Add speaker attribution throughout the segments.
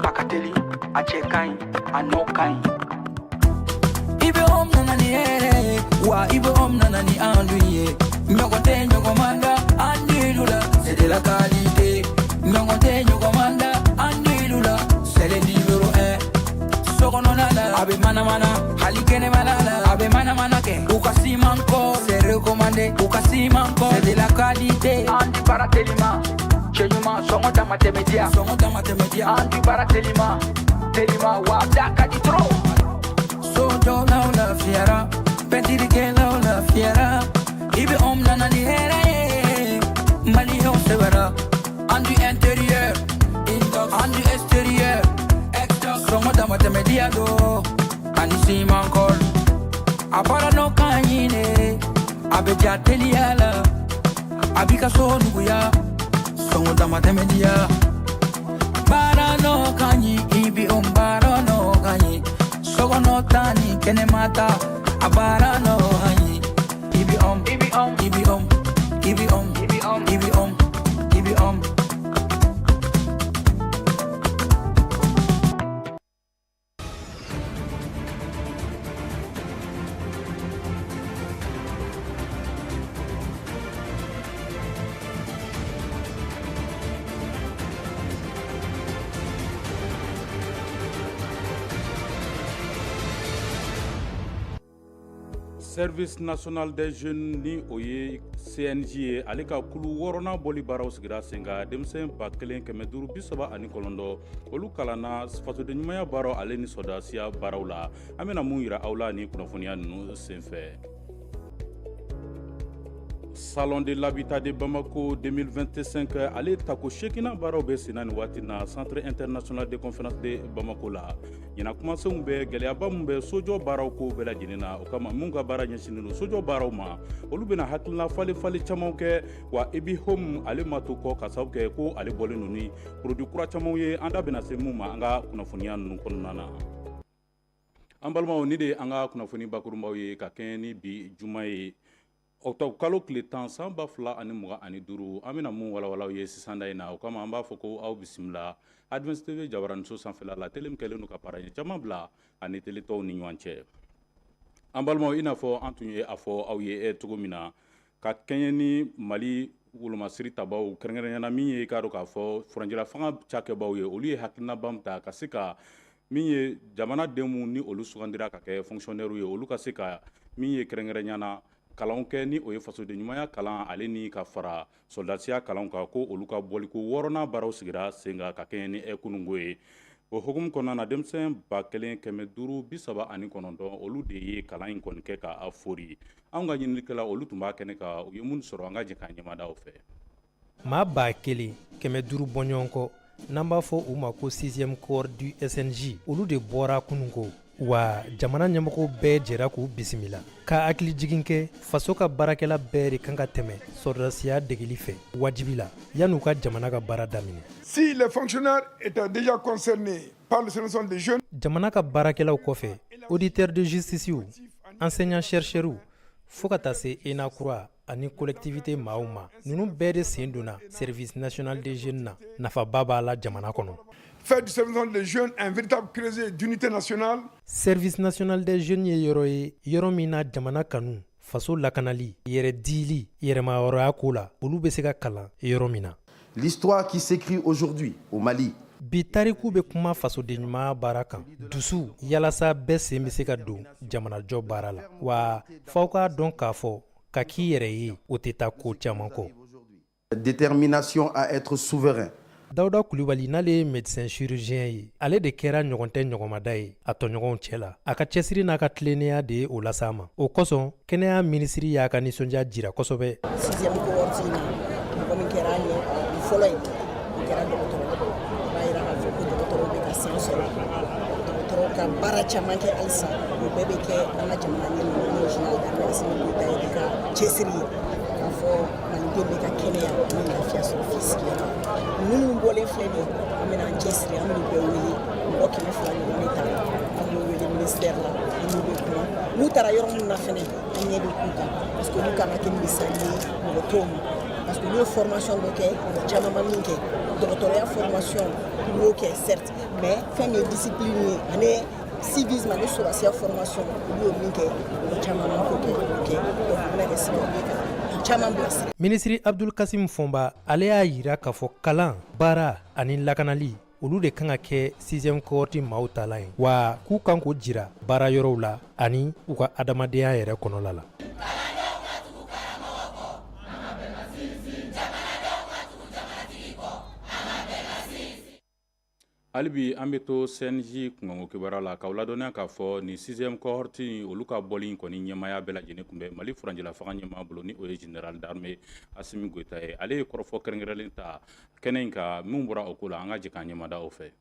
Speaker 1: A ka teli, a cɛ ka ɲi, a nɔ ka ɲi. I bɛ home nana ni hɛrɛ ye wa, i bɛ home nana ni enduit ye. Ɲɔgɔn tɛ ɲɔgɔn man da enduit la, c'est de la qualité. Ɲɔgɔn tɛ ɲɔgɔn man da enduit la, c'est le numéro 1. Sokɔnɔna la, a bɛ manamana, hali kɛnɛmana la, a bɛ manamana kɛ. U ka ciment kɔ, c'est recommandé. U ka ciment kɔ, c'est de la qualité. Enduit baara telima, cɛ ɲuman, sɔngɔ dama tɛmɛ diya, sɔngɔ dama tɛmɛ diya. Enduit baara telima telima wa, da ka di trop. Sojɔlaw lafiyara, pɛntirikɛlaw lafiyara. I bɛ home nana ni hɛrɛ ye, maliyɛnw sɛbɛra. Enduit intérieur, enduit extérieur, sɔngɔ dama tɛmɛ diya do ani ciment colle. A baara nɔ ka ɲi de, a bɛ ja teliya la, a b'i ka so nuguya, sɔngɔ dama tɛmɛ diya. Baara nɔ ka ɲi, i bi o baara nɔ ka ɲi, sokɔnɔ ta ni kɛnɛma ta, a baara nɔ ka ɲi. I bi home, i bi home, i bi home, i bi home, i bi home, i bi home, i bi home.
Speaker 2: Service national des jeunes, ni o ye CNJ ye, ale ka kulu wɔɔrɔnan bɔli baaraw sigira sen kan. Denmisɛn 1539, olu kalanna fasoden ɲumanya baaraw ale ni sɔrɔdasiya baaraw la. An bɛna mun yira aw la ni kunnafoniya ninnu senfɛ? Salon de l'habitat de Bamako 2025, ale tako seeginnan baaraw bɛ senna nin waati na Centre international de conférence de Bamako la. Ɲinan kumasenw bɛ gɛlɛyaba min bɛ sojɔ baaraw ko bɛɛ lajɛlen na. O kama, mun ka baara ɲɛsinnen don sojɔ baaraw ma, olu bɛna hakilina falen falen caman kɛ. Wa Ibi Home, ale ma to kɔ, ka sababu kɛ ko ale bɔlen don ni produit kura camanw ye, an da bɛna se mun ma an ka kunnafoniya ninnu kɔnɔna na. An balimaw, ni de ye an ka kunnafoni bakurunbaw ye ka kɛɲɛ ni bi juma ye, octobre kalo tile 10, san 2025. An bɛna mun walawala aw ye sisan da in na? O kama, an b'a fɔ ko aw bisimila Advance TV jabaraniso sanfɛla la, télé min kɛlen don ka paraɲɛ caman bila ani télé tɔw ni ɲɔgɔn cɛ. An balimaw, i n'a fɔ an tun ye a fɔ aw ye cogo min na, ka kɛɲɛ ni Mali wolomasiri tabaw, kɛrɛnkɛrɛnyana min ye, i k'a dɔn k'a fɔ furancɛla fanga cakɛbaw ye, olu ye hakilinaba min ta ka se ka min ye jamana den mun ni olu sugandira ka kɛ fonctionnaire ye, olu ka se ka min ye kɛrɛnkɛrɛnyana kalanw kɛ, ni o ye fasoden ɲumanya kalan ale ni ka fara sɔrɔdasiya kalanw kan, ko olu ka bɔliko wɔɔrɔnan baaraw sigira sen kan ka kɛɲɛ ni kununko ye. O hukumu kɔnɔna na, denmisɛn 1539, olu de ye kalan in kɔni kɛ ka fori. Anw ka ɲininikɛla, olu tun b'a kɛnɛ kan. U ye mun sɔrɔ? An ka jɛ k'an ɲɛmada o fɛ.
Speaker 3: Maa 1500 bɔɲɔgɔn kɔ, n'an b'a fɔ u ma ko sixième corps du SNJ, olu de bɔra kununko wa. Jamana ɲɛmɔgɔw bɛɛ jɛra k'u bisimila, ka hakili jigin kɛ faso ka baarakɛla bɛɛ de kan ka tɛmɛ sɔrɔdasiya degeli fɛ wajibi la yan'u ka jamana ka baara daminɛ.
Speaker 4: Si les fonctionnaires étaient déjà concernés par le service des jeunes,
Speaker 3: Jamana ka baarakɛlaw kɔfɛ, auditeur de justice, enseignant chercheurs, fo ka taa se ENA kura ani collectivité maaw ma, ninnu bɛɛ de sen donna service national des jeunes na. Nafaba b'a la jamana kɔnɔ.
Speaker 4: Fait du service des jeunes un véritable creuset d'unité nationale.
Speaker 3: Service national des jeunes ye yɔrɔ ye, yɔrɔ min na jamana kanu, faso lakanali, yɛrɛ dili, yɛrɛmayɔrɔya ko la, olu bɛ se ka kalan yɔrɔ min na.
Speaker 5: L'histoire qui s'écrit aujourd'hui au Mali
Speaker 3: Bi tariku bɛ kuma fasoden ɲumanya baara kan, dusu yalasa bɛɛ sen bɛ se ka don jamanajɔ baara la. Wa f'aw k'a dɔn k'a fɔ ka k'i yɛrɛ ye, o tɛ taa ko caman kɔ.
Speaker 5: Détermination à être souverain.
Speaker 3: Dawuda Kulubali, n'ale ye médecin chirurgien ye, ale de kɛra ɲɔgɔn tɛ ɲɔgɔnmada ye a tɔɲɔgɔnw cɛ la. A ka cɛsiri n'a ka tilennenya de ye o las'a ma. O kosɔn, kɛnɛya minisiri y'a ka nisɔndiya jira kosɛbɛ.
Speaker 6: Sixième cohorte in na, mɔgɔ min kɛra an ɲɛ fɔlɔ ye, o kɛra dɔgɔtɔrɔ. O b'a yira k'a fɔ ko dɔgɔtɔrɔw bɛ ka san sɔrɔ, dɔgɔtɔrɔw ka baara caman kɛ halisa. O bɛɛ bɛ kɛ an ka jamana ɲɛmɔgɔ, n'o ye général d'armée Assimi Goïta yɛrɛ ka cɛsiri ye, k'a fɔ maliden bɛ ka kɛnɛya ni lafiya sɔrɔ f'i sigiyɔrɔ. Minnu bɔlen filɛ nin ye, an bɛna an cɛsiri, an bɛn'u bɛɛ wele. Mɔgɔ 200 ɲɔgɔn de ta, an b'u wele ministère la, an n'u bɛ kuma. N'u taara yɔrɔ min na fɛnɛ, an ɲɛ bɛ k'u kan, parce que olu kan ka kɛ misali ye mɔgɔ tɔw ma. Parce que olu ye formation dɔ kɛ, mɔgɔ caman ma min kɛ. Dɔgɔtɔrɔya formation, u y'o kɛ certes, mais fɛn min ye discipline ye ani civisme ani sɔrɔdasiya formation, olu y'o min kɛ, mɔgɔ caman ma k'o kɛ, o kɛ. Donc o bɛna kɛ sababu ye ka caman bilasira.
Speaker 3: Minisiri Abdul Kasim Fɔnba, ale y'a yira k'a fɔ kalan, baara ani lakanali, olu de kan ka kɛ sixième cohorte maaw taalan ye, wa k'u kan k'o jira baara yɔrɔw la ani u ka adamadenya yɛrɛ kɔnɔla la.
Speaker 2: Hali bi an bɛ to CNJ kunkanko kibaruya la, k'aw ladɔnniya k'a fɔ nin sixième cohorte in, olu ka bɔli kɔni ɲɛmaaya bɛɛ lajɛlen tun bɛ Mali furancɛla fanga ɲɛmaa bolo, ni o ye général d'armée Asimi Goyita ye. Ale ye kɔrɔfɔ kɛrɛnkɛrɛnlen ta kɛnɛ in kan. Min bɔra o ko la, an ka jɛ k'an ɲɛmada o fɛ.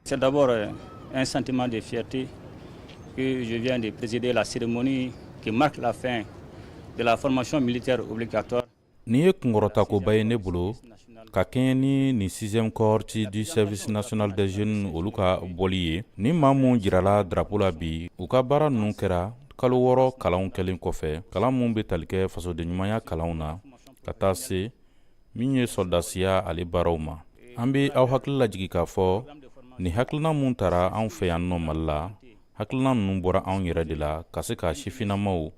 Speaker 7: C'est d'abord un sentiment de fierté que je viens de présider la cérémonie qui marque la fin de la formation militaire obligatoire.
Speaker 2: Nin ye kunkɔrɔtakoba ye ne bolo ka kɛɲɛ ni nin sixième cohorte du service national des jeunes, olu ka bɔli ye. Ni maa mun jirala drapeau la bi, u ka baara ninnu kɛra kalo 6 kalanw kɛlen kɔfɛ, kalan mun bɛ tali kɛ fasodenɲumanya kalanw na ka taa se min ye sɔrɔdasiya ale baaraw ma. An bɛ aw hakili lajigi k'a fɔ nin hakilina mun tara anw fɛ yan nɔ Mali la, hakilina ninnu bɔra anw yɛrɛ de la, ka se ka sifinnamaw,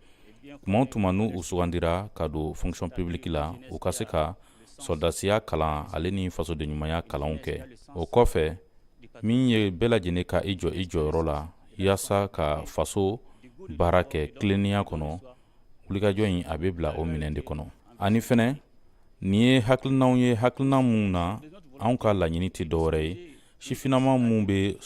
Speaker 2: tuma o tuma n'u u sugandira ka don fonction publique la, u ka se ka sɔrɔdasiya kalan ale ni fasodenɲumanya kalanw kɛ. O kɔfɛ, min ye bɛɛ lajɛlen ka i jɔ i jɔyɔrɔ la yaasa ka faso baara kɛ tilennenya kɔnɔ, wulikajɔ in a bɛ bila o minɛn de kɔnɔ. Ani fɛnɛ, nin ye hakilinaw ye, hakilina mun na anw ka laɲini tɛ dɔwɛrɛ ye, sifinnama mun bɛ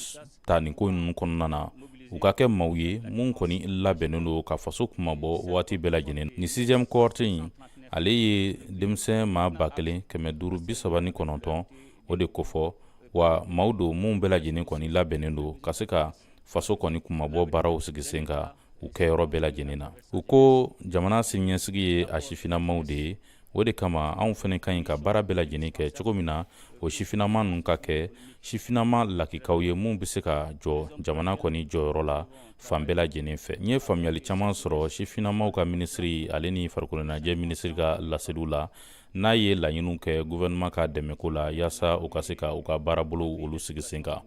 Speaker 2: ta nin ko ninnu kɔnɔna na, u ka kɛ maaw ye mun kɔni labɛnnen don ka faso kunmabɔ waati bɛɛ lajɛlen. Nin sixième cohorte in, ale ye denmisɛn maa 1539 o de kofɔ, wa maaw don mun bɛɛ lajɛlen kɔni labɛnnen don ka se ka faso kɔni kunmabɔ baaraw sigi sen kan u kɛyɔrɔ bɛɛ lajɛlen na. U ko jamana siniɲɛsigi ye a sifinnamaw de ye. O de kama anw fana ka ɲi ka baara bɛɛ lajɛlen kɛ cogo min na o sifinnama ninnu ka kɛ sifinnama lakikaw ye mun bɛ se ka jɔ jamana kɔni jɔyɔrɔ la fan bɛɛ lajɛlen fɛ. N ye faamuyali caman sɔrɔ sifinnamaw ka minisiri ale ni farikoloɲɛnajɛ minisiri ka laseliw la, n'a ye laɲiniw kɛ gouvernement ka dɛmɛko la yaasa u ka se ka u ka baarabolow olu sigi sen kan.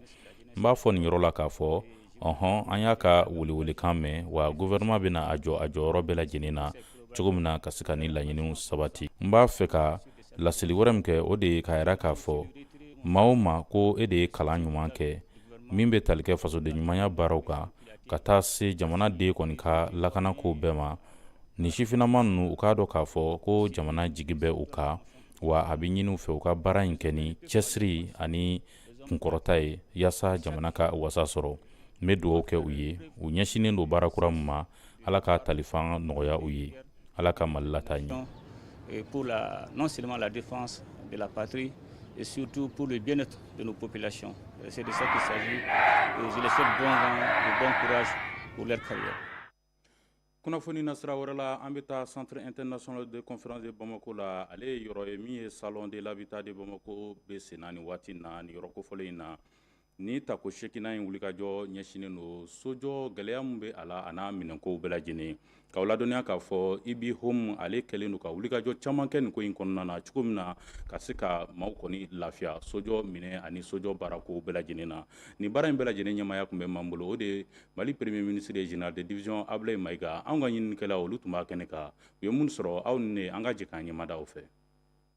Speaker 2: N b'a fɔ nin yɔrɔ la k'a fɔ ɔhɔn, an y'a ka welewelekan mɛn, wa gouvernement bɛna a jɔ a jɔyɔrɔ bɛɛ lajɛlen na cogo min na ka se ka nin laɲiniw sabati. N b'a fɛ ka laseli wɛrɛ min kɛ, o de ye k'a yira k'a fɔ maa o maa ko e de ye kalan ɲuman kɛ min bɛ tali kɛ fasoden ɲumanya baaraw kan ka taa se jamana den kɔni ka lakanako bɛɛ ma, nin sifinnama ninnu, u k'a dɔn k'a fɔ ko jamana jigi bɛ u kan, wa a bɛ ɲini u fɛ u ka baara in kɛ ni cɛsiri ani kunkɔrɔta ye yaasa jamana ka wasa sɔrɔ. N bɛ dugawu kɛ u ye, u ɲɛsinnen don baara kura min ma, Ala k'a talifan nɔgɔya u ye, Ala ka Mali lataa ɲɛ.
Speaker 7: Pour la, non seulement la défense de la patrie, et surtout pour le bien-être de nos populations. C'est de ça qu'il s'agit. Et je les souhaite bon vent et bon courage pour leur carrière.
Speaker 2: Kunnafoni na sira wɛrɛ la, an bɛ taa Centre international de conférence de Bamako la. Ale ye yɔrɔ ye min ye Salon de l'habitat de Bamako bɛ sen na nin waati na. Nin yɔrɔ kofɔlen in na, ni tako seeginnan in wulikajɔ ɲɛsinnen don sojɔ gɛlɛya min bɛ a la a n'a minɛnkow bɛɛ lajɛlen. K'aw ladɔnniya k'a fɔ Ibi Home, ale kɛlen don ka wulikajɔ caman kɛ nin ko in kɔnɔna na cogo min na ka se ka maaw kɔni lafiya sojɔ minɛ ani sojɔ baarako bɛɛ lajɛlen na. Nin baara in bɛɛ lajɛlen ɲɛmaaya tun bɛ maa bolo, o de ye Mali premier ministre ye, général de division Ablaye Mayiga. Anw ka ɲininikɛlaw, olu tun b'a kɛnɛ kan. U ye mun sɔrɔ, aw ni ne, an ka jɛ k'an ɲɛmada o fɛ.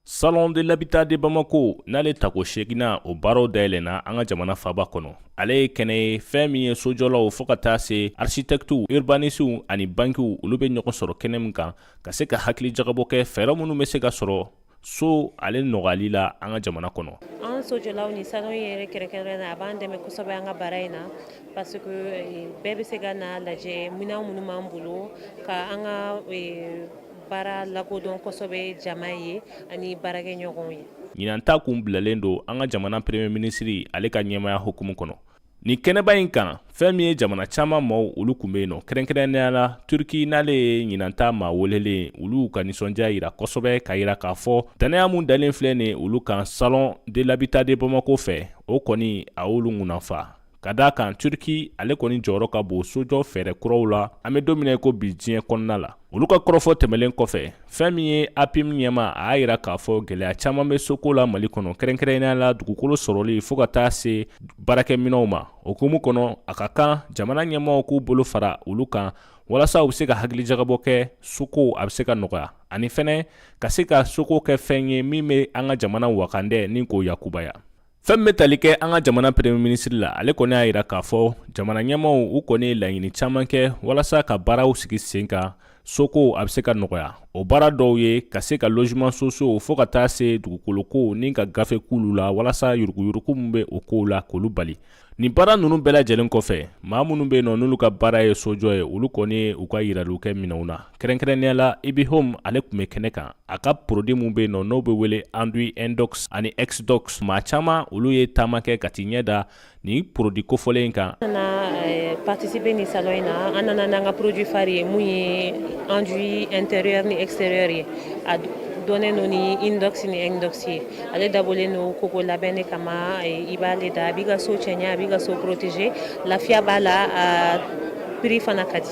Speaker 8: Salon de l'habitat de Bamako, n'ale tako seeginnan o baaraw dayɛlɛnna an ka jamana faba kɔnɔ, ale ye kɛnɛ ye fɛn min ye sojɔlaw fo ka taa se architectes, urbanistes ani bankiw, olu bɛ ɲɔgɔn sɔrɔ kɛnɛ min kan ka se ka hakili jagabɔ kɛ fɛɛrɛ minnu bɛ se ka sɔrɔ so ale nɔgɔyali la an ka jamana kɔnɔ.
Speaker 9: An sojɔlaw ni salon yɛrɛ kɛrɛnkɛrɛn na, a b'an dɛmɛ kosɛbɛ an ka baara in na, parce que bɛɛ bɛ se ka na lajɛ minɛn minnu b'an bolo ka an ka baara lakodɔn kosɛbɛ jama ye ani baarakɛɲɔgɔnw ye.
Speaker 8: Ɲinan ta kun bilalen don an ka jamana premier ministre ale ka ɲɛmaya hukumu kɔnɔ. Nin kɛnɛba in kan, fɛn min ye jamana caman maaw, olu tun bɛ yen nɔ, kɛrɛnkɛrɛnnenya la Turki, n'ale ye ɲinan ta maa welelen. Olu ka nisɔndiya yira kosɛbɛ, ka yira k'a fɔ dannaya mun dalen filɛ nin olu kan Salon de l'Habitat de Bamako fɛ, o kɔni a y'olu ŋunafa, ka d'a kan Turki ale kɔni jɔyɔrɔ ka bon sojɔ fɛɛrɛ kuraw la an bɛ don min na ko bi diɲɛ kɔnɔna la. Olu ka kɔrɔfɔ tɛmɛlen kɔfɛ, fɛn min ye APIM ɲɛmaa, a y'a yira k'a fɔ gɛlɛya caman bɛ soko la Mali kɔnɔ, kɛrɛnkɛrɛnnenya la dugukolo sɔrɔli fo ka taa se baarakɛminɛnw ma. O hukumu kɔnɔ, a ka kan jamana ɲɛmaaw k'u bolo fara olu kan walasa u bɛ se ka hakilijagabɔ kɛ soko a bɛ se ka nɔgɔya, ani fɛnɛ ka se ka soko kɛ fɛn ye min bɛ an ka jamana wakandɛ ni k'o yakubaya. Fɛn min bɛ tali kɛ an ka jamana premier ministre la, ale kɔni y'a yira k'a fɔ jamana ɲɛmaaw, u kɔni ye laɲini caman kɛ walasa ka baaraw sigi sen kan soko a bɛ se ka nɔgɔya. O baara dɔw ye ka se ka logement sociaux fo ka taa se dugukoloko ni ka gafe k'olu la, walasa yuruguyurugu min bɛ o kow la k'olu bali. Nin baara ninnu bɛɛ lajɛlen kɔfɛ, maa minnu bɛ yen nɔ n'olu ka baara ye sojɔ ye, olu kɔni ye u ka yiraliw kɛ minɛnw na. Kɛrɛnkɛrɛnnenya la, Ibihome, ale tun bɛ kɛnɛ kan, a ka produit min bɛ yen nɔ n'o bɛ wele enduit Indox ani Exdox. Maa caman, olu ye taama kɛ ka t'i ɲɛ da nin produit kofɔlen in kan.
Speaker 9: An nana participer nin salon in na, an nana n'an ka produit phare ye, mun ye enduit intérieur ni extérieur ye. A dɔnnen don ni Indox ni Indox ye. Ale dabɔlen don koko labɛn de kama. I b'ale da, a b'i ka so cɛɲɛ, a b'i ka so protéger, lafiya b'a la, a prix fana ka di.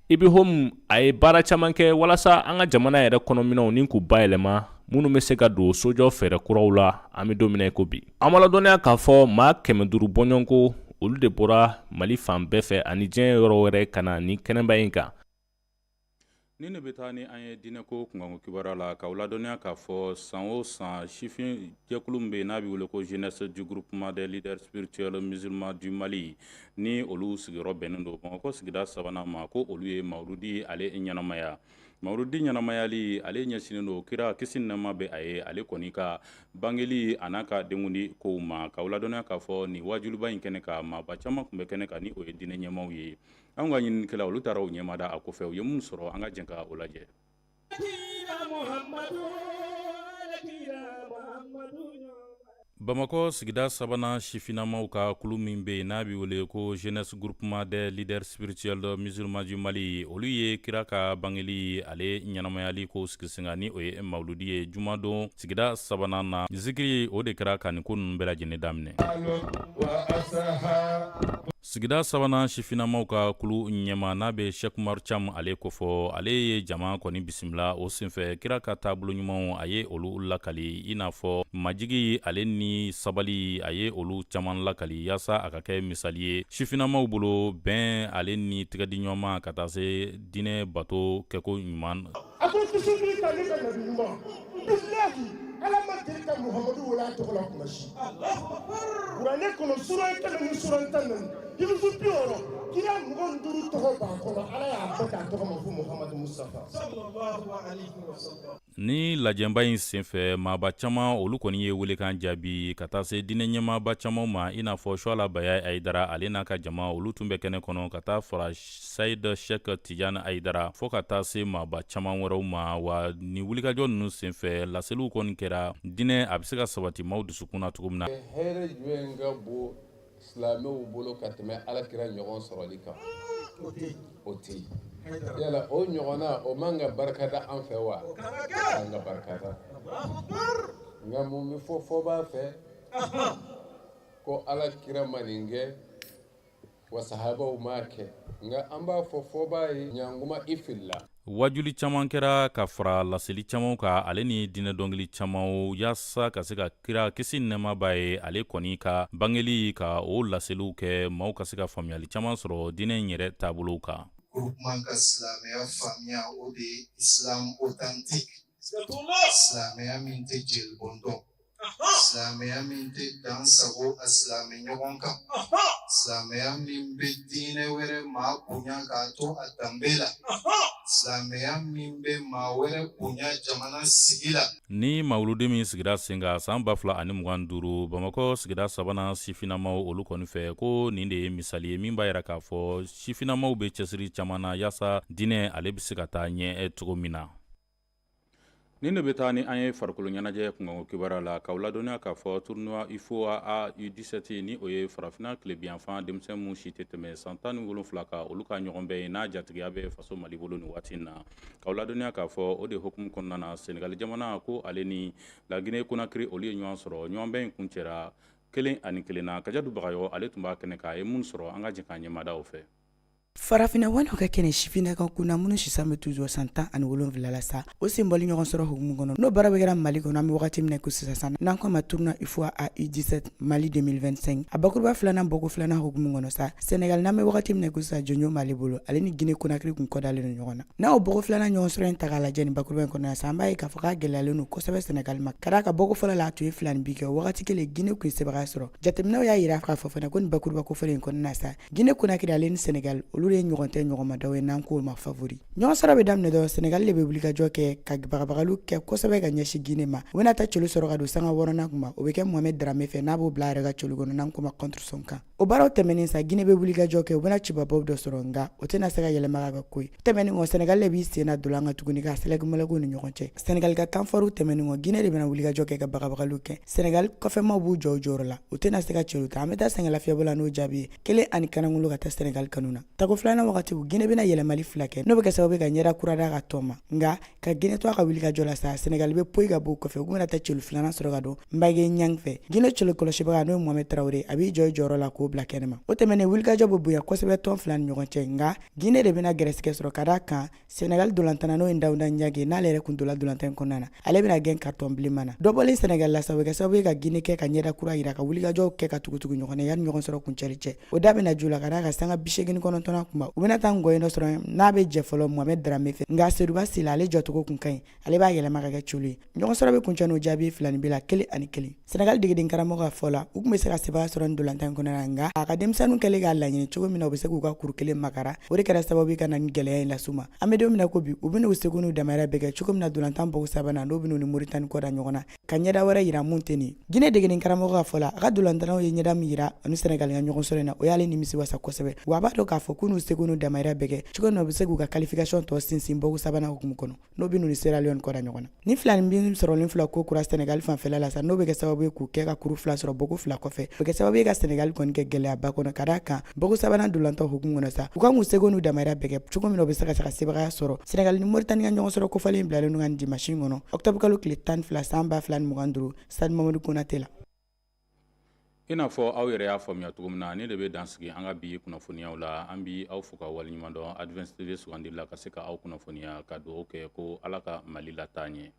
Speaker 8: Ibihome, a ye baara caman kɛ walasa an ka jamana yɛrɛ kɔnɔminɛnw ni k'u bayɛlɛma, minnu bɛ se ka don sojɔ fɛɛrɛ kuraw la an bɛ don min na i ko bi. An b'a ladɔnniya k'a fɔ maa 500 bɔɲɔgɔnko, olu de bɔra Mali fan bɛɛ fɛ ani diɲɛ yɔrɔ wɛrɛ ka na nin kɛnɛba in kan.
Speaker 2: Ni ne bɛ taa ni an ye diinɛko kunkanko kibaruya la, k'aw ladɔnniya k'a fɔ san o san, sifin jɛkulu min bɛ yen n'a bɛ wele ko Jeunesse du Groupement des leaders spirituels musulmans du Mali, ni olu sigiyɔrɔ bɛnnen don Bamakɔ sigida sabanan ma, ko olu ye mawuludi ale ɲɛnamaya. Mawuludi ɲɛnamayali, ale ɲɛsinnen don kira, kisi ni nɛɛma bɛ a ye, ale kɔni ka bangeli a n'a ka denkundi kow ma. K'aw ladɔnniya k'a fɔ nin wajuliba in kɛnɛ kan, maaba caman tun bɛ kɛnɛ kan, ni o ye diinɛ ɲɛmaaw ye. Anw ka ɲininikɛla, olu taara u ɲɛmada a kɔfɛ. U ye mun sɔrɔ? An ka jɛ ka o lajɛ. Bamakɔ sigida sabanan sifinnamaw ka kulu min bɛ yen n'a bɛ wele ko Jeunesse Groupement des leaders spirituels musulmans du Mali, olu ye kira ka bangeli ale ɲɛnamayali ko sigi sen kan, ni o ye mawuludi ye jumadon sigida sabanan na. Zikiri, o de kɛra ka nin ko ninnu bɛɛ lajɛlen daminɛ. Sigida sabanan sifinnamaw ka kulu ɲɛmaa, n'a bɛ Cheikh Umaru Cam ale kofɔ, ale ye jama kɔni bisimila. O senfɛ, kira ka taabolo ɲumanw, a ye olu lakali, i n'a fɔ majigi ale ni sabali. A ye olu caman lakali yaasa a ka kɛ misali ye sifinnamaw bolo, bɛn ale ni tɛgɛdiɲɔgɔnma, ka taa se diinɛ bato kɛko ɲuman.
Speaker 4: A ko kisi b'i kan ne ka nabi ɲuman. Bilahi, Ala ma deli ka Muhamadu wele a tɔgɔ la kuma si. Kuranɛ kɔnɔ, suran 100 ni suran 14, hijisu 60, kira 25 tɔgɔ b'a kɔnɔ. Ala y'a bɛɛ k'a tɔgɔ ma fo Muhamadu Mustafa.
Speaker 2: Ni lajɛba in senfɛ, maaba caman, olu kɔni ye welekan jaabi ka taa se diinɛ ɲɛmaaba caman ma, i n'a fɔ Suala Baya Ayidara, ale n'a ka jama, olu tun bɛ kɛnɛ kɔnɔ, ka taa fara Sayid Sɛk Tijani Ayidara, fo ka taa se maaba caman wɛrɛw ma. Wa ni wulikajɔ ninnu senfɛ, laseliw kɔni kɛra diinɛ a bɛ se ka sabati maaw dusukun na cogo min na.
Speaker 10: Hɛrɛ jumɛn ka bon silamɛw bolo ka tɛmɛ Ala kira ɲɔgɔn sɔrɔli kan? O tɛ yen. Yala o ɲɔgɔnna, o man ka barika da an fɛ wa? O kan ka barika da. Nka mun bɛ fɔ fɔbaa fɛ? Ko Ala kira ma nin kɛ wa sahabaw m'a kɛ. Nka an b'a fɔ fɔbaa ye, ɲankuma, i filila.
Speaker 2: Wajuli caman kɛra ka fara laseli camanw kan, ale ni diinɛ dɔnkili camanw, yaasa ka se ka kira, kisi ni nɛɛma b'a ye, ale kɔni ka bangeli, ka o laseliw kɛ, maaw ka se ka faamuyali caman sɔrɔ diinɛ in yɛrɛ taabolow kan.
Speaker 11: Groupement ka silamɛya faamuya, o de ye islam authentique, silamɛya min tɛ jelibɔn dɔn, silamɛya min tɛ dan sago a silamɛ ɲɔgɔn kan, silamɛya min bɛ diinɛ wɛrɛ maa bonya k'a to a danbe la, silamɛya min bɛ maa wɛrɛ bonya jamana sigi la.
Speaker 2: Ni mawuludi min sigira sen kan san 2025 Bamakɔ sigida sabanan sifinnamaw olu kɔni fɛ, ko nin de ye misali ye min b'a yira k'a fɔ sifinnamaw bɛ cɛsiri caman na yaasa diinɛ ale bɛ se ka taa ɲɛ cogo min na. Nin de bɛ taa ni an ye farikolo ɲɛnajɛ kunkanko kibaruya la, k'aw ladɔnniya k'a fɔ tournoi UFOA A U17, ni o ye farafinna tilebinyanfan denmisɛn minnu si tɛ tɛmɛ san 17 kan, olu ka ɲɔgɔnbɛn ye, n'a jatigiya bɛ faso Mali bolo nin waati in na. K'aw ladɔnniya k'a fɔ o de hukumu kɔnɔna na, Senegali jamana ko ale ni La Guinée Conakry, olu ye ɲɔgɔn sɔrɔ. Ɲɔgɔnbɛn in kuncɛra 1-1 na. Kajatu Bagayɔ, ale tun b'a kɛnɛ kan, a ye mun sɔrɔ, an ka jɛ k'an ɲɛmada o fɛ.
Speaker 12: Farafinna waliw ka kɛnɛ sifinnakaw kunna minnu si san bɛ t'u jɔ san 17 la sa, o senbɔli ɲɔgɔn sɔrɔ hukumu kɔnɔ, n'o baara bɛ kɛra Mali kɔnɔ, an bɛ wagati min na ko sisan sa, n'an k'a ma tournoi UFOA A U17 Mali 2025, a bakuruba filanan bɔko filanan hukumu kɔnɔ sa, Senegal, n'an bɛ wagati min na ko sisan jɔnjɔn b'ale bolo, ale ni Guinée Conakry kun kɔdalen don ɲɔgɔn na. N'a o bɔko filanan ɲɔgɔn sɔrɔ in ta k'a lajɛ nin bakuruba in kɔnɔna sa, an b'a ye k'a fɔ k'a gɛlɛyalen don kosɛbɛ Senegal ma, ka d'a kan bɔko fɔlɔ la, a tun ye 2 ni bi kɛ. O wagati kelen, Guinée kun ye sebagaya sɔrɔ. Jateminɛw y'a yira k'a fɔ fana ko nin bakuruba kofɔlen in kɔnɔna sa, Guinée Conakry ale ni Senegal, olu de ye ɲɔgɔn tɛ ɲɔgɔnmadaw ye, n'an k'o ma favori. Ɲɔgɔn sɔrɔ bɛ daminɛ dɔrɔn, Senegal de bɛ wulikajɔ kɛ ka bagabagaliw kɛ kosɛbɛ ka ɲɛsin Guinée ma. U bɛna taa celu sɔrɔ ka don sanga wɔɔrɔnan kuma, o bɛ kɛ Mohamed Dramé fɛ, n'a b'o bila a yɛrɛ ka celu kɔnɔ, n'an k'o ma contre son camp. O baaraw tɛmɛnen sa, Guinée bɛ wulikajɔ kɛ, u bɛna cibabaw dɔ sɔrɔ, nka o tɛna se ka yɛlɛma ka kɛ ko ye. Tɛmɛnen kɔ, Senegal de b'i sen na dolan kan tuguni k'a sɛlɛkɛmɛlɛkɛ ni ɲɔgɔn cɛ. Senegal ka temps fortw tɛmɛnen kɔ, Guinée de bɛna wulikajɔ kɛ ka bagabagaliw kɛ. Senegal kɔfɛmaw b'u jɔ u jɔyɔrɔ la, u tɛna se ka celu ta. An bɛ taa sɛgɛnlafiɲɛbɔ la n'o jaabi ye 1 ni kanangolo ka taa Senegal kanu na. Tako filanan wagati, Guinée bɛna yɛlɛmali fila kɛ, n'o bɛ kɛ sababu ka ɲɛda kura d'a ka tɔn ma, nka ka Guinée to a ka wulikajɔ la sa, Senegal bɛ poyi ka bɔ kɔfɛ. U bɛna taa celu filanan sɔrɔ ka don Mbage Ɲang fɛ. Guinée celu kɔlɔsibaga, n'o ye Mohamed Traoré, a b'i jɔ i jɔyɔrɔ la k'o bila kɛnɛma. O tɛmɛnen, wulikajɔ bɛ bonya kosɛbɛ tɔn fila ni ɲɔgɔn cɛ, nka Guinée de bɛna gɛrɛsɛgɛ sɔrɔ, ka d'a kan Senegal dolantana, n'o ye Dawuda Ɲage, n'ale yɛrɛ kun donna dolantan in kɔnɔna na, ale bɛna gɛn carton bilenman na. Dɔbɔlen Senegal la sa, o bɛ kɛ sababu ye ka Guinée kɛ ka ɲɛda kura yira, ka wulikajɔw kɛ ka tugutugu ɲɔgɔn na yanni ɲɔgɔn sɔrɔ kuncɛli cɛ. O da bɛna ju la, ka d'a kan sanga 89nan kuma, u bɛna taa ngɔye dɔ sɔrɔ n'a bɛ jɛ fɔlɔ Mohamed Dramé fɛ, nka Seduba Sila, ale jɔcogo kun ka ɲi, ale b'a yɛlɛma ka kɛ celu ye. Ɲɔgɔn sɔrɔ bɛ kuncɛ n'o jaabi 2 ni bi la, 1-1. Senegal degeden karamɔgɔ ka fɔ la, u tun bɛ se ka sebaya sɔrɔ nin dolantan in kɔnɔna na, nka a ka denmisɛnninw kɛlen k'a laɲini cogo min na u bɛ se k'u ka kuru kelen makara, o de kɛra sababu ka na ni gɛlɛya in las'u ma. An bɛ don min na ko bi, u bɛn'u seko n'u damayira bɛɛ kɛ cogo min na dolantan bɔko sabanan, n'o bɛ n'u ni Moritani kɔ da ɲɔgɔn na, ka ɲɛda wɛrɛ yira mun tɛ nin. Guinée degeden karamɔgɔ ka fɔ la, a ka dolantanaw ye ɲɛda min yira ani Senegal ka ɲɔgɔn sɔrɔ in na, o y'ale nimisi wasa kosɛbɛ, wa a b'a dɔn k'a fɔ k'u n'u seko n'u damayira bɛɛ kɛ cogo min na u bɛ se k'u ka qualification tɔ sinsin bɔko sabanan hukumu kɔnɔ, n'o bɛ n'u ni Sierra Leone kɔ da ɲɔgɔn na. Ni 2 ni bi sɔrɔlen fila ko kura Senegal fanfɛla la sa, n'o bɛ kɛ sababu ye k'u kɛ ka kuru fila sɔrɔ bɔko fila kɔfɛ, o bɛ kɛ sababu ye ka Senegal kɔni kɛ gɛlɛyaba kɔnɔ, ka d'a kan bɔko sabanan dolantɔ hukumu kɔnɔ sa, u kan k'u seko n'u damayira bɛɛ kɛ cogo min na u bɛ se ka sebagaya sɔrɔ. Senegal ni Mauritanie ka ɲɔgɔn sɔrɔ kofɔlen bilalen don ka nin dimanche kɔnɔ, octobre kalo tile 12 san 2025, stade Mamadu Konate la.
Speaker 2: I n'a fɔ aw yɛrɛ y'a faamuya cogo min na, ne de bɛ dan sigi an ka bi kunnafoniyaw la. An bi aw fo ka waleɲuman dɔn Advance TV sugandi la ka se ka aw kunnafoniya, ka dugawu kɛ ko Ala ka Mali lataa ɲɛ.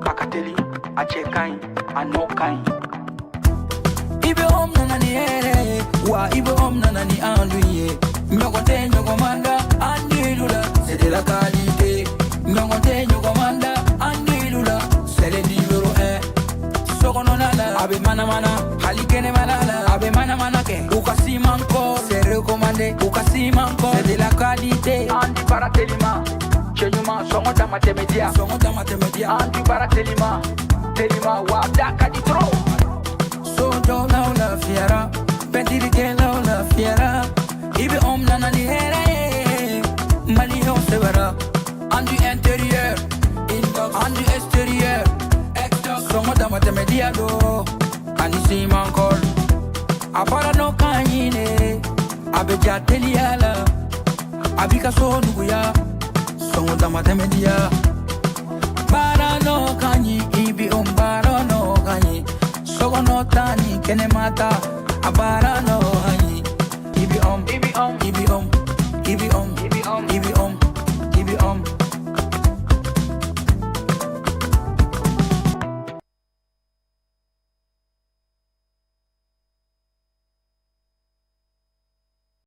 Speaker 1: A ka teli, a cɛ ka ɲi, a nɔ ka ɲi. I bɛ home nana ni hɛrɛ ye wa, i bɛ home nana ni enduit ye. Ɲɔgɔn tɛ ɲɔgɔn man da enduit la, c'est de la qualité. Ɲɔgɔn tɛ ɲɔgɔn man da enduit la, c'est le numéro 1. Sokɔnɔna la, a bɛ manamana, hali kɛnɛmana la, a bɛ manamana kɛ. U ka ciment kɔ, c'est recommandé. U ka ciment kɔ, c'est de la qualité. Enduit baara telima, cɛ ɲuman, sɔngɔ dama tɛmɛ diya, sɔngɔ dama tɛmɛ diya. Enduit baara telima telima wa, da ka di trop. Sojɔlaw lafiyara, pɛntirikɛlaw lafiyara. I bɛ home nana ni hɛrɛ ye, maliyɛnw sɛbɛra. Enduit intérieur, enduit extérieur, sɔngɔ dama tɛmɛ diya do, ani ciment colle. A baara nɔ ka ɲi de, a bɛ ja teliya la, a b'i ka so nuguya, sɔngɔ dama tɛmɛ diya. Baara nɔ ka ɲi, i bi o baara nɔ ka ɲi, sokɔnɔ ta ni kɛnɛma ta, a baara nɔ.